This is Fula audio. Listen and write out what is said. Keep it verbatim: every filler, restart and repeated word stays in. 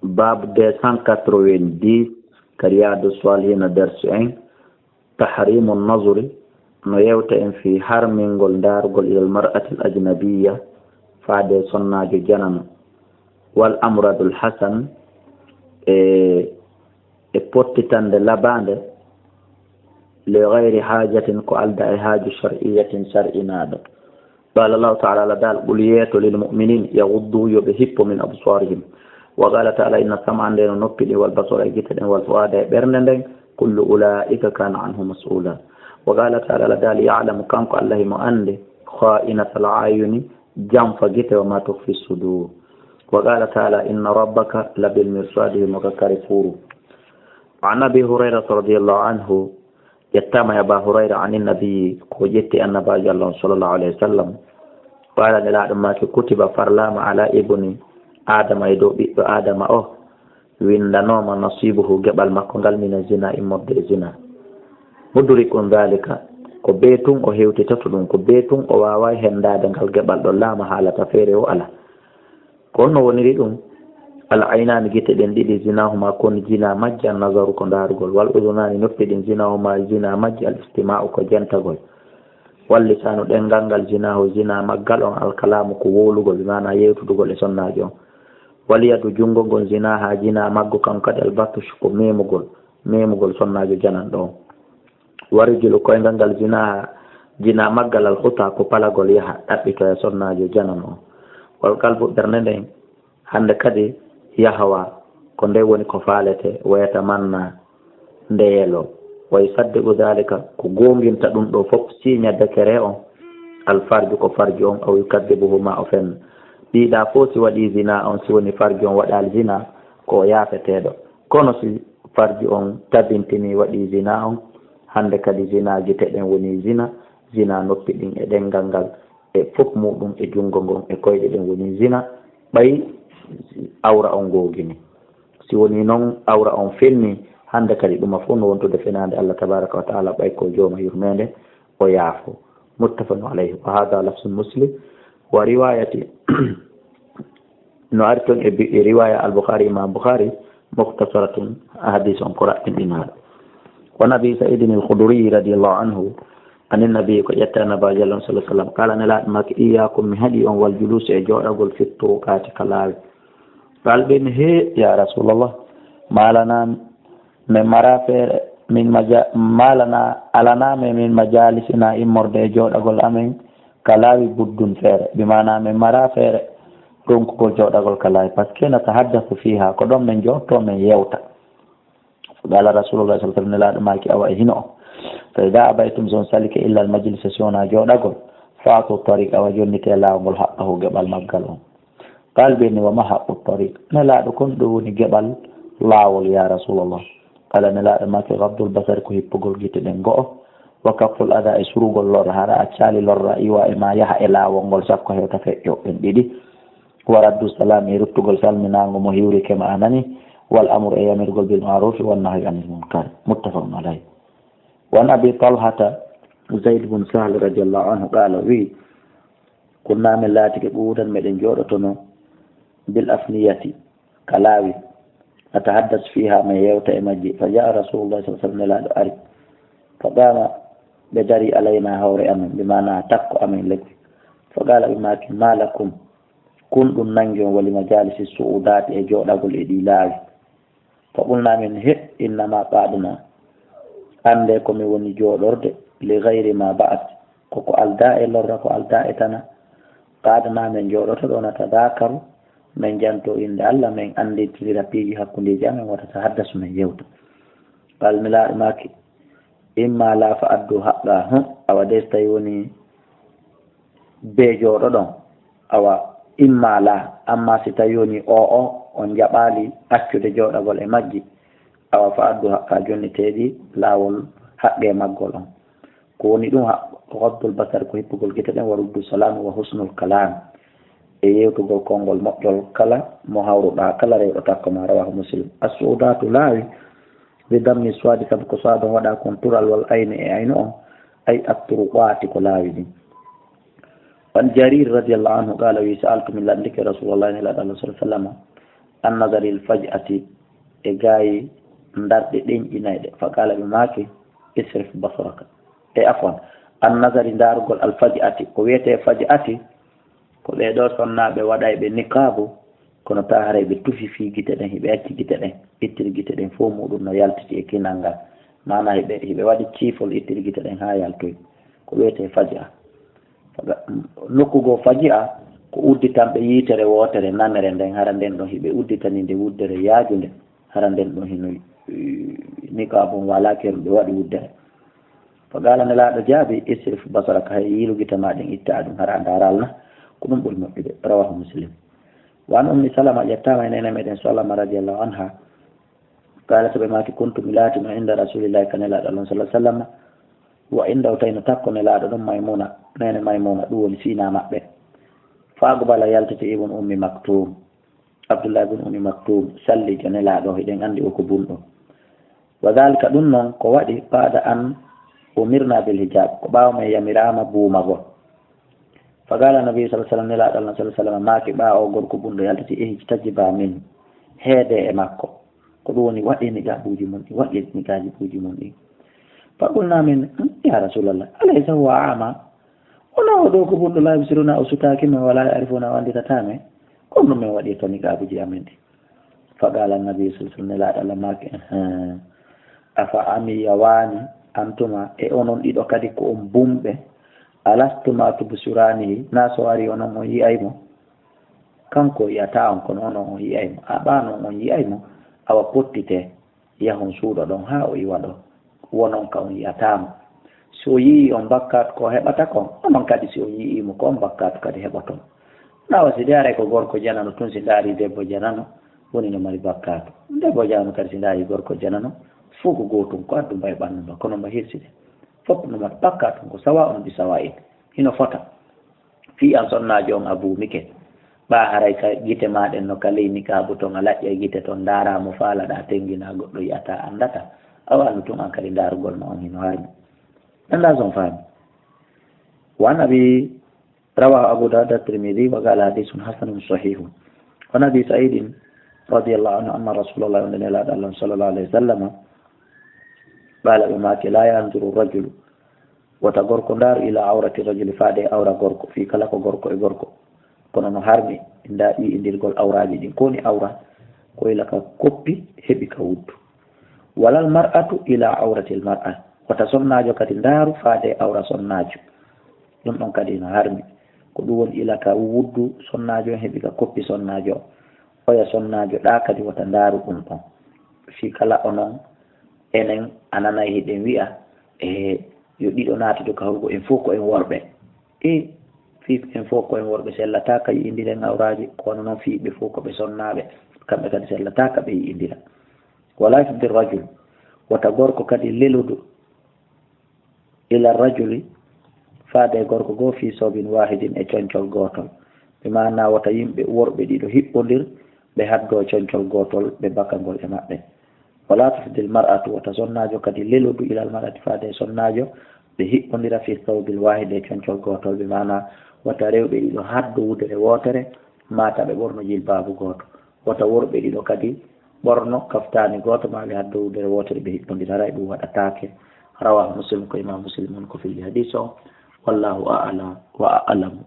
Baabu deux cent quatre-vingt-dix, ka Riyadu Salihina, darsu en, Tahrimu Nazri, no yewta en fii harmingol ndaarugol ilal mar'atil ajnabiyya, faade sonnaajo janano, wal amradul hasan, e, e pottitande labaande, li gayri haajatin, ko aldaa e haaju shar'iyyatin, shar'inaaɗo. Qala Allahu ta'ala, Allah daal, qul, yeeto, lil mu'minin, yaghuddu, yo ɓe hippo, min absarihim. Wa qala ta'ala, inna sam'a, nden no noppi ɗin, wal basara, e gite ɗen, wal fu'ada, e ɓernde nden, kullu ula'ika kana anhu mas'ula. Wa qala ta'ala, Allah daal, ya'lamu, kanko Allah himo anndi, kha'inatal a'yuni, janfa gite, wa ma tukhfi sudur. Wa qala ta'ala, inna rabbaka labil mirsad, himo ka kare furu. An Abi Hurayrata radiyallahu anhu, ƴettaama e Aba Hurayra, ani Nabi, ko ƴetti Annabaajo Allah on, sallallahu alayhi wa sallam, qaala, Nelaaɗo maaki, kutiba, farlaama, ala ibni Adama, e dow ɓiɗɗo Adama o, winndanooma, nasibuhu, geɓal makko ngal, mina zina, immorde e zina. Mudrikun dhalika, ko bee tun o hewtitoto ɗum, ko bee tun o waaway henndaade ngal geɓal ɗon, laa mahaalata, feere o alaa. Ko honno woniri ɗum? Al aynaani, gite ɗen ɗiɗi, zinahuma, kon zina majji, an nazaru, ko ndaarugol, wal udunaani, noppi ɗin, zinahuma, zina majji, al istima'u, ko jentagol, wal lisaanu, ɗemngal ngal, zinahu, zina maggal on, al kalaamu, ko wowlugol, bi maana yewtudugol e sonnaajo on, wal yadu, junngo ngon, zinaha, zina maggo kan kadi, al batush, ko memugol, memugol sonnaajo jananɗo on. Wa rijlu, koyngal ngal, zina, zina maggal, al khuta, ko palagol yaha ɗaɓɓitoya sonnaajo janano on. Wal qalbu, ɓernde nden, hannde kadi, yahwa, ko nde woni ko faalete, wa yatamanna, nde yelo. Wa yusaddiqu dhalika, ko goonginta ɗum ɗo fof, siiña dekere on, al farju, ko farju on, aw yukaddibuhu, ma o fenna. Ɗiɗa fof si waɗi zina on, si woni farju on waɗaali zina, ko o yaafeteeɗo. Kono si farju on tabintini waɗi zina on, hannde kadi zina gite ɗen woni zina, zina noppi ɗin e ɗemngal ngal, e fof muɗum e junngo ngon e koyɗe ɗen woni zina, ɓay awra on googini. Si woni non awra on fenni, hannde kadi ɗuma fof no wontude fenaande Allah tabaraka wa taala, ɓay ko jooma yurmeende, o yaafo. Muttafaqun alayhi. Wa hadha lafzu Muslim. Wa riwayati, no ari ton e bi-, e riwaya Al-Bukhari, Imam Bukhari, mukhtasaratun, hadis on ko raɓɓinɗinaaɗo. Wa Abi Sa'idin Al-Khudri radiyallahu anhu, anin Nabi, ko ƴetta Nabaajo Allah sallallahu alayhi wa sallam, qala, Nelaaɗo maaki, iyyakum, mi haɗi on, wal julusi, e jooɗagol, fit turuqaati, ka laawi. Qal ɓen, he, ya Rasulallah, ma lana min mara feere, min maja-, ma lana, alana men min majalisina, immorde e jooɗagol amen, ka laawi buddun feere, bi maana men mara feere, ronkugol jooɗagol ka laawi, parce que natahaddasu fiha, ko ɗon men jooɗto men yewta. Qala Rasulullah sallallahu alayhi wa sallam, Nelaaɗo maaki, awa e hino on. Fa idha abaytum, si on salike, illa al majlisa, si wona jooɗagol, fa'tu tariq, awa jonnite laawol ngol, haqqahu, geɓal maggal on. Qal ɓe ni, wa ma haqqu tariq? Nelaaɗo, kon ɗum woni geɓal laawol, ya Rasulallah? Qala, Nelaaɗo maaki, ghaddul basar, ko hippugol gite ɗen go'o, wa kafful adha, e surugol lorra, hara a caali lorra iwa e ma yaha e laawol ngol, sakko hewta feƴƴo ɓen ɗiɗi. Wa raddu salam, e ruttugol salminaango mo hiwrike ma a nani, wal amru, e yamirgol, bil ma'rufi, wan nahyi anil munkar. Muttafaqun alayh. Wa an Abi Talhata Zayd bin Sahl radiyallahu anhu qala, wi, kunna, min laatike, qu'udan, meɗen jooɗotono, bil afniyati, ka laawi, natahaddasu fiha, men yewta e majji. Fa jaa Rasulullah sallallahu alayhi wa sallam, Nelaaɗo ari. Fa qama, ɓe dari, alayna, hawre amen, bi maana takko amen lekki. Fa qala, ɓe maaki, ma lakum, kon ɗum nangi on, wa li majalisi su'udati, e jooɗagol e ɗi laawi. Fa qulna, min, he, innama qaadna, annde ko mi woni jooɗorde, li gayri ma ba'as, ko ko aldaa e lorra, ko aldaa e tana. Qaadna, min jooɗoto ɗo, natadakaru, min janto innde Allah, min annditira piiji hakkundeeji amen, wa natahaddasu, min yewta. Qal, Nelaaɗo maaki, imma la fa addu haqqa, hum, awa de so tawi woni be jooɗoɗon, awa imma la, amma si tawi woni o o on jaɓaali accude jooɗagol e majji, awa fa addu haqqa, jonniteeɗi laawol haqqe maggol on. Ko woni ɗum haq-, ghaddul basar, ko hippugol gite ɗen, wa ruddu salami, wa husnul kalam, e yewtugol konngol moƴƴol kala mo hawruɗaa, kala rewɗo takko ma, rawahu Muslim. As-su'udatu laawi, bi dammi swadi, sabu ko swad on waɗa kon tural, wal ayni, e aynu on, ay at-turuqati, ko laawi ɗin. An Jarir radiyallahu anhu qala, wi, sa'altu, mi lanndike Rasulullah, Nelaaɗo Allah sallallahu alayhi wa sallam, An nazari l faj'ati, e gaayi ndarɗe ɗenƴinayɗe. Fa qala, ɓe maaki, isrif basaraka. E afwan, an nazari, ndaarugol, al faj'ati, ko wiyetee faj'ati, ko ɓee ɗoo sonnaaɓe waɗayɓe niqaabu, kono taa haray ɓe tufi fii gite ɗen, hiɓe acci gite ɗen, ittiri gite ɗen fof muɗum no yaltiti e kinal ngal. Maanaa hiɓe, hiɓe waɗi ciifol, ittiri gite ɗen haa yaltoyi. Ko wiyetee faj'a. Faga-, nokku goo faj'a ko udditanɓe yiitere wootere, nanere nden, hara nden ɗon hiɓe udditanii nde wuddere yaajunde, hara nden ɗon hino, eh, niqaabun walaa keru ɓe waɗi wuddere. Fa qaala, Nelaaɗo jaabi, isrif basaraka, hay yiilu gite maa ɗen, ittaa ɗum, hara a ndaaraa Alla, ko ɗum ɓuri moƴƴude. Rawaahu Muslim. Wa an Ummi Salama, ƴettaama e neene meɗen Salama radiyallahu anha, qaalat, ɓe maaki, kuntu, mi laatino, inda Rasulillahi, ka Nelaaɗo Allah sallallahu alaihi wasallam, wa indahu, tawi no takko Nelaaɗo ɗon, Maymuna, neene Maymuna, ɗum woni siina maɓɓe. Fa aqbala, yaltiti, ibn Ummi Maktum, Abdullah ibn Ummi Maktum, salliijo Nelaaɗo, hiɗen anndi o ko bunɗo. Wa dhalika, ɗum non ko waɗi, ba'da an umirna bil hijab, ko ɓaawo men yamiraama buumagol. Fa qaala Nabi sallallahu alaihi wasallam, Nelaaɗo Allah sallallahu alaihi wasallam maaki, ɓaawo gorko bunɗo yaltiti, ihtajiba min, heedee e makko. Ko ɗum woni waɗee niqaabuuji mon ɗin, waɗee niqaabuuji mon ɗin. Fa qulna min, "Hmm, ya Rasulallah, alaysa huwa a'ma?" Wonaa o ɗoo ko bunɗo, laa yubsiruna, o sutaaki men, walaa ya'rifuna, o annditataa men. Ko honɗum men waɗirta niqaabuuji amen ɗin? Fa qaala Nabi sallallahu alaihi wasallam, Nelaaɗo Allah maaki, "Ahaa. Afa amiya, waani, antuma, e onon ɗiɗo kadi ko on bumɓe? Alastuma tubsiranihi, naa so o arii onon on yi'ay mo?" Kanko o yi'ataa on, kono onon on yi'ay mo. A ɓaano on yi'ay mo, awa pottitee, yahon suuɗoɗon haa o iwa ɗoo. Wonon ka on yi'ataa mo. Si o yi'ii on bakkaatu ko o heɓata kon, onon kadi si on yi'ii mo ko on bakkaatu kadi heɓoton. Awa si ndaaree ko gorko janano tun, si ndaarii debbo janano, woni no mari bakkaatu. Debbo janano kadi si ndaarii gorko janano, fof ko gootun, ko addu mba e ɓanndu mba, kono mba hirside. Fof no mari bakkaatu, ko sawa'un bi sawa'in. Hino fota. Fii an sonnaajo on a buumike, ɓaa haray ka gite maa ɗen no ka ley niqaabu ton, a laƴƴay gite ton, ndaaraa mo, faalaɗaa, tennginaa, goɗɗo yi'ataa, anndataa, a waandu tun an kadi ndaarugol ma on hino harmi. Anndaa si on faami. Wa an Abi, rawaahu Abu Daawuda, Tirmidi, wa qaala hadiisun hasanun sahiihun. Wa an Abi Sa'iidin radiyallahu anhu anna Rasuulallahi, wonde Nelaaɗo Allah sallallahu alayhi wa sallam, qaala, ɓe maaki, laa yanzuru rajulu, wota gorko ndaaru, ila awrati rajuli, faade e awra gorko, fii kala ko gorko e gorko. Kono no harmi nda yi'indirgol awraaji ɗin. Ko woni awra? Ko ila ka koppi heɓi ka wuddu. Walal mar'atu ila awratil mar'a. Wota sonnaajo kadi ndaaru faade e awra sonnaajo. Ɗum ɗon kadi no harmi. Ko ɗum woni ila ka wuddu sonnaajo on heɓi ka koppi sonnaajo on. Oya sonnaajo ɗaa kadi wota ndaaru ɗum ɗon. Fii kala onon enen a nanay hiɗen wi'a, e yo ɗiɗo naatude ka hurgo, en fof ko en worɓe. E fii en fof ko en worɓe, sellataa ka yi'indiren awraaji, kono noon fii ɓe fof ko ɓe sonnaaɓe, kamɓe kadi sellataa ka ɓe yi'indira. Wala yufdi rajul, wota gorko kadi lelodu, ila rajuli, faade e gorko goo, fii sawbin waahidin, e concol gootol. Bi maanaa wota yimɓe worɓe ɗiɗo hiɓɓondir, ɓe haddoo concol gootol, ɓe bakangol e maɓɓe. Wala tufdil mar'atu, wota sonnaajo kadi lelodu ilal mar'ati, faade e sonnaajo, ɓe hiɓɓondira fii sawbil waahid, e concol gootol. Bi maanaa wota rewɓe ɗiɗo haddo wudere wootere, maa ta ɓe ɓorno jilbaabu gooto. Wota worɓe ɗiɗo kadi ɓorno kaftaani gooto, maa ɓe haddo wudere wootere, ɓe hiɓɓondira. Haray ɗum waɗataake. Rawaahu Muslim, ko Imaam Muslim on ko filli hadiis o. Wallaahu a'lam wa a'lamu.